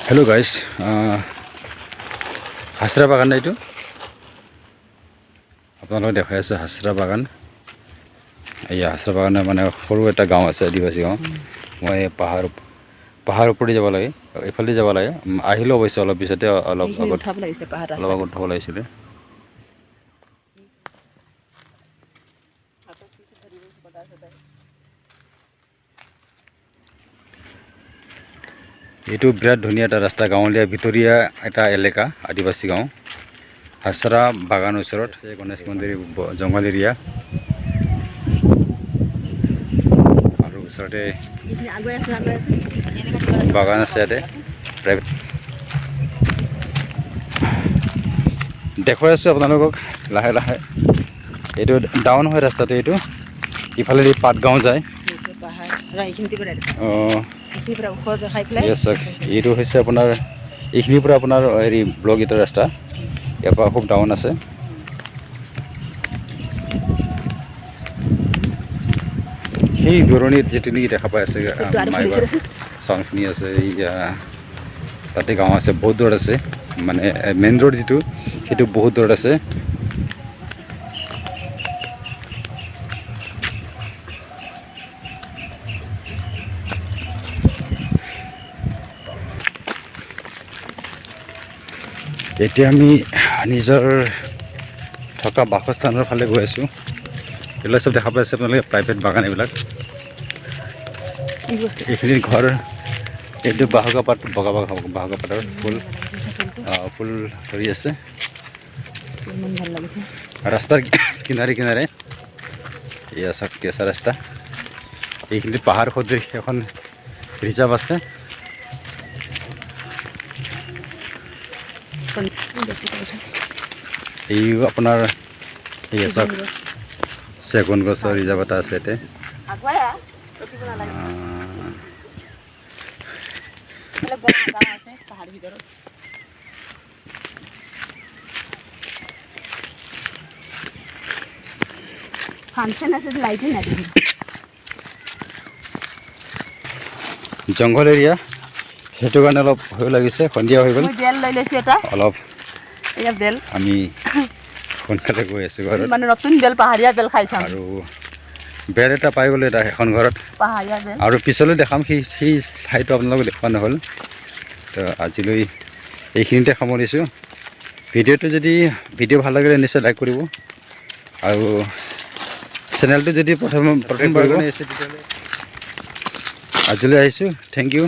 Hello' guys, হাচৰা বাগান এইটো আপোনালোকক দেখাই আছে, হাচৰা বাগান। এই হাচৰা বাগানৰ মানে সৰু এটা গাঁও আছে, আদিবাসী গাঁও। মই পাহাৰ পাহাৰ ওপৰেদি যাব লাগে, এইফালেদি যাব লাগে। আহিলোঁ অৱশ্যে অলপ পিছতে, অলপ এইখিনি আগত উঠাব লাগিছিলে পাহাৰ। অলপ আগত উঠাব লাগিছিলে। এইটো বিৰাট ধুনীয়া এটা ৰাস্তা, গাঁৱলীয়া ভিতৰীয়া এটা এলেকা, আদিবাসী গাঁও, হাচৰা বাগান ওচৰত আছে গণেশ মন্দিৰ, জংঘল এৰিয়া আৰু ওচৰতে এইখিনি আগুৱাই আছো, আগুৱাই আছো, এনেকুৱা কিবা এটা। বাগান আছে ইয়াতে প্ৰাইভেট। দেখুৱাই আছোঁ আপোনালোকক লাহে লাহে। এইটো ডাউন হয় ৰাস্তাটো, এইটো ইফালেদি পাটগাঁও যায়। এইটো পাহাৰ ৰ, এইখিনিতে পৰা দেখা। অঁ। এইখিনিৰ পৰা ওখ দেখাই পেলাই। য়েছ, এইটো হৈছে আপোনাৰ এইখিনিৰ পৰা আপোনাৰ হেৰি ব্লক গেটৰ ৰাস্তা। ইয়াৰ পৰা খুব ডাউন আছে। সেই দূৰণিত যিটো নেকি দেখা পাই আছে, সেইটো আৰু মাইবাৰ ফুলিছে দেচোন। চাউণ্ডখিনি আছে, এইয়া তাতে গাঁও আছে, বহুত দূৰত আছে। মানে মেইন ৰোড যিটো, সেইটো বহুত দূৰত আছে। এতিয়া আমি নিজৰ থকা বাসস্থানৰ ফালে গৈ আছোঁ। এইবিলাক চব দেখা পাইছে আপোনালোকে, প্ৰাইভেট বাগান এইবিলাক। কি বস্তু? এইখিনি ঘৰ, এইটো বাহকা পাত, বগা বগা বাহকা পাতৰ ফুল। ফুলটো। ফুল ধৰি আছে। ইমান ভাল লাগিছে। ৰাস্তাৰ কিনাৰে কিনাৰে এয়া চাওক, কেঁচা ৰাস্তা। এইখিনিত পাহাৰ সদৃশ এখন ৰিজাৰ্ভ আছে। গছকেইটা উঠা। এই আপোনাৰ এই চাওক, গছ। চেগুন গছৰ ৰিজাৰ্ভ এটা আছে ইয়াতে। আগুৱাই আহ, ৰখিব নালাগে। এইফালে গাঁও গাঁও আছে পাহাৰ ভিতৰত। ফাংচন আছে, লাইটে নাই দেখোন। জংঘল এৰিয়া, সেইটো কাৰণে অলপ ভয়ো লাগিছে। সন্ধিয়া হৈ গ'ল। মই বেল লৈ লৈছোঁ এটা। অলপ এয়া বেল। আমি সোনকালে গৈ আছোঁ ঘৰত। মানে নতুন বেল, পাহাৰীয়া বেল খাই চাম। আৰু বেৰ এটা পাই গ'লোঁ এটা এখন ঘৰত। পাহাৰীয়া বেল। আৰু পিছলৈ দেখাম, সেই ঠাইটো আপোনালোকক দেখুওৱা নহ'ল। তো আজিলৈ এইখিনিতে সামৰিছোঁ ভিডিঅ'টো। যদি ভিডিঅ' ভাল লাগিলে নিশ্চয় লাইক কৰিব আৰু চেনেলটো যদি প্ৰথম প্ৰথমবাৰ কাৰণে আহিছে, তেতিয়াহ'লে আজিলৈ আহিছোঁ। Thank U.